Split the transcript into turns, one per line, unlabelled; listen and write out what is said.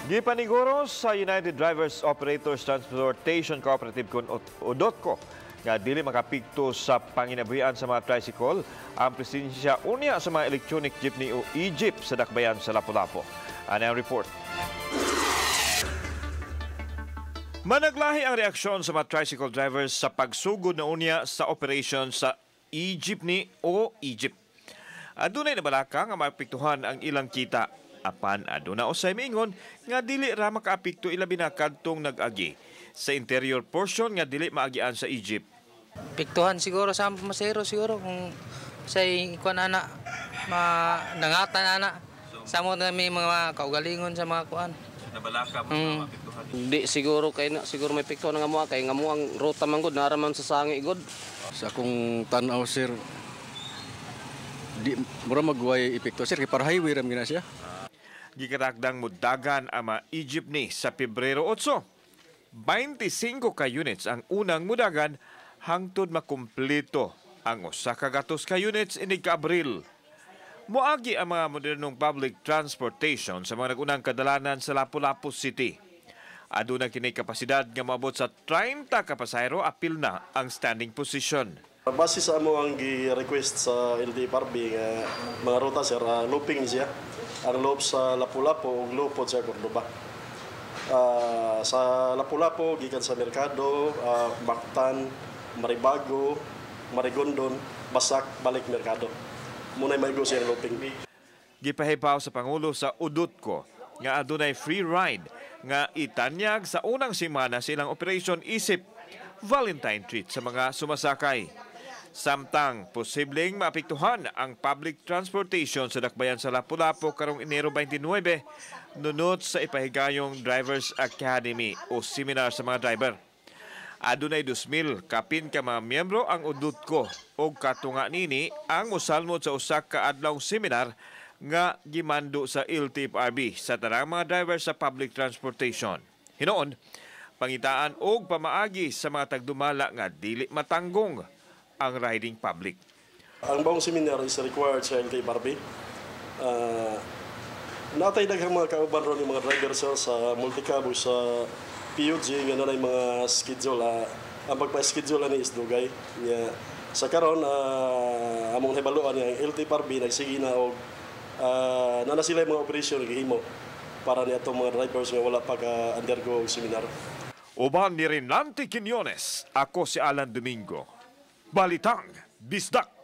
Gipaniguro sa United Drivers Operators Transportation Cooperative kon UDOTCO nga dili makapikto sa panginabuhian sa mga tricycle ang presensya unya sa mga electronic jeepney o e-jeep sa dakbayan sa Lapu-Lapu. Ano ang report? Managlahi ang reaksyon sa mga tricycle drivers sa pagsugod na unya sa operation sa e-jeepney o e-jeep. Adunay nabalaka nga maapektuhan ang ilang kita. Apan aduna usay miingon nga dili ra makaapekto, ilabi na kadtong nag-agi sa interior portion nga dili maagian sa e-jeep.
Piktuhan siguro sa masero siguro kung sa kuan ana ma nangatan ana sa mo na may mga kaugalingon sa mga kuan.
Nabalaka mo maapektuhan.
Di siguro kay na siguro may piktuhan nga mo kay nga mo ang ruta man gud nara man sa sangi gud.
Sa akong tan-aw, sir, di mura magway epekto, sir, kay para highway ram gina siya.
Gikatakdang mudagan ang mga e-jeepney sa Pebrero 8. 25 ka units ang unang mudagan hangtod makumpleto ang 100 ka units inig ka Abril. Moagi ang mga modernong public transportation sa mga nagunang kadalanan sa Lapu-Lapu City. Aduna kini kapasidad nga moabot sa 30 ka pasahero, apil na ang standing position.
Base sa amo ang gi-request sa LTFRB nga mga ruta, sir, looping ni siya. Ang loop sa Lapu-Lapu ug loop pod sa Cordoba. Sa Lapu-Lapu gikan sa Merkado, Mactan, Maribago, Marigondon, Basak, balik Merkado. Muna'y maigo siyang looping.
Gipahibaw sa Pangulo sa UDOTCO nga adunay free ride nga itanyag sa unang semana sa ilang operation isip Valentine treat sa mga sumasakay. Samtang posibleng maapektuhan ang public transportation sa dakbayan sa Lapu-Lapu karong Enero 29 nunot sa ipahigayong Drivers Academy o seminar sa mga driver. Adunay 2,000 kapin ka mga miyembro ang UDOTCO og katunga nini ang mosalmod sa usa ka adlawng seminar nga gimando sa LTFRB sa tanang mga driver sa public transportation. Hinoon, pangitaan og pamaagi sa mga tagdumala nga dili matanggong ang riding public.
Ang buong seminar is required sa LTFRB. Natay daghang mga kauban ron yung mga driver, sir, sa multicab o sa PUG nga naay mga schedule. Ang pagpa-schedule ani is dugay. Nya, sa karon among nahibaluan nga ang LTFRB nagsige na og na sila yung mga operation gihimo para ni atong mga drivers nga wala pa ka undergo og seminar.
Uban ni Renante Quiñones, ako si Alan Domingo. Balitang Bisdak.